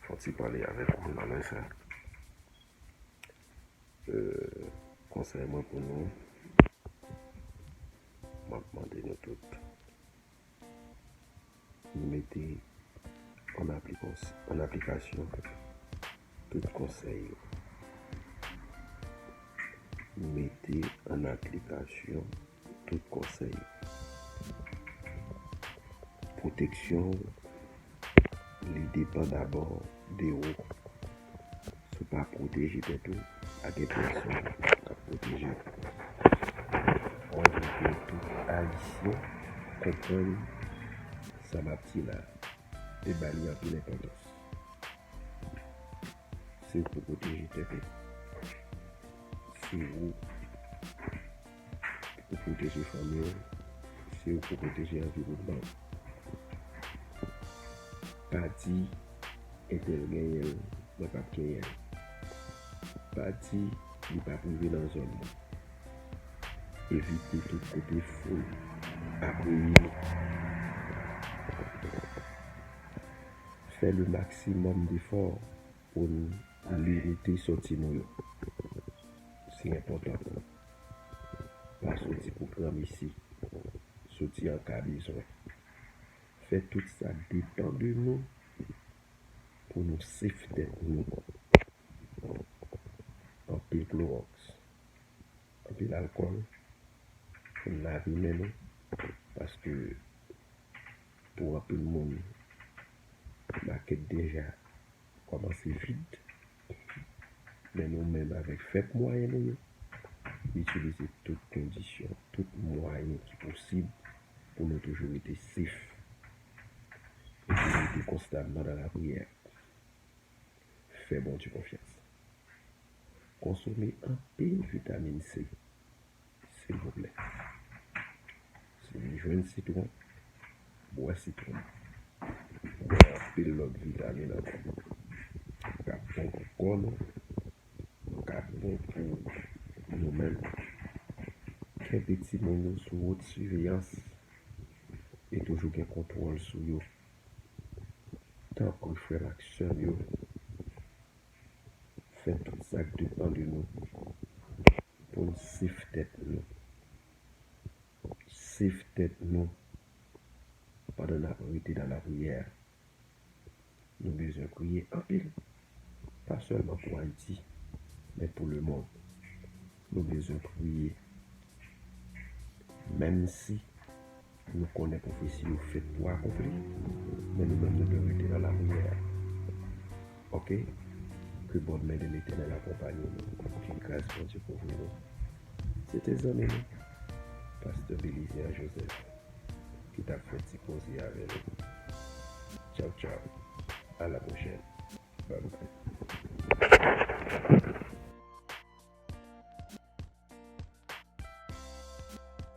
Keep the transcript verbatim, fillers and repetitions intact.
Yon ti pale avèk ou nan lè sa. Euh, konsèy mwen pou nou, m ap mande nou tout, nou mete an aplikons-, an aplikasyon tout konsèy yo. Nou mete an aplikasyon tout konsèy yo. Pwoteksyon w, li depann dabò de ou. Si w pa pwoteje tèt ou, pa gen pèsonn k ap pwoteje w. Mwen vle ke tout Ayisyen konprann sa m ap di la e ba li anpil enpòtans. Se ou pou pwoteje tèt ou. Se ou pou pwoteje fanmi w. Se ou pou pwoteje anviwònman w. Pa di entèl genyen l, mwen p ap genyen l. Pa di li p ap rive nan zòn mwen. Evite tout kote foul ap reyini. Fè le maksimòm defò pou n limite sòti nou yo. Se enpòtan pou nou. Pa sòti pou granmesi. Sòti an ka bezwen. Fè tout sa k depann de nou pou nou safe tèt nou. Anpil klowòks, anpil alkòl, pou n lave men nou, paske pou anpil moun, makèt deja kòmanse vid, men nou menm avèk fèb mwayen nou yo, itilize tout kondisyon, tout mwayen ki posib pou nou toujou rete safe, e pou nou rete konstamman nan lapriyè. Fè Bondye konfyans. Konsome anpil vitamin C, silvouplè. Si w jwenn sitwon, bwè sitwon. Bwè anpil lòt vitamin ankò. K ap bon pou kò nou, k ap bon pou nou menm. Kenbe timoun yo sou wot siveyans e toujou gen kontwòl sou yo. Tanpri, frè m ak sè m yo, fè tout sa k depann de nou pou n safe tèt nou. Safe tèt nou pandan n ap rete nan lapriyè. Nou bezwen priye anpil, pa sèlman pou Ayiti, men pou lemonn. Nou bezwen priye. Menm si nou konnen pwofesi yo fèt pou akonpli, men nou menm nou dwe rete nan lapriyè. Oke? Ke bòn men de Letènèl akonpaye nou. Ke gras Bondye kouvri nou. Se te zanmi nou, Pastè Belizaire Joseph, ki t ap fè ti koze avè nou. Tchaw, tchaw. A la pwochèn. Bye bye.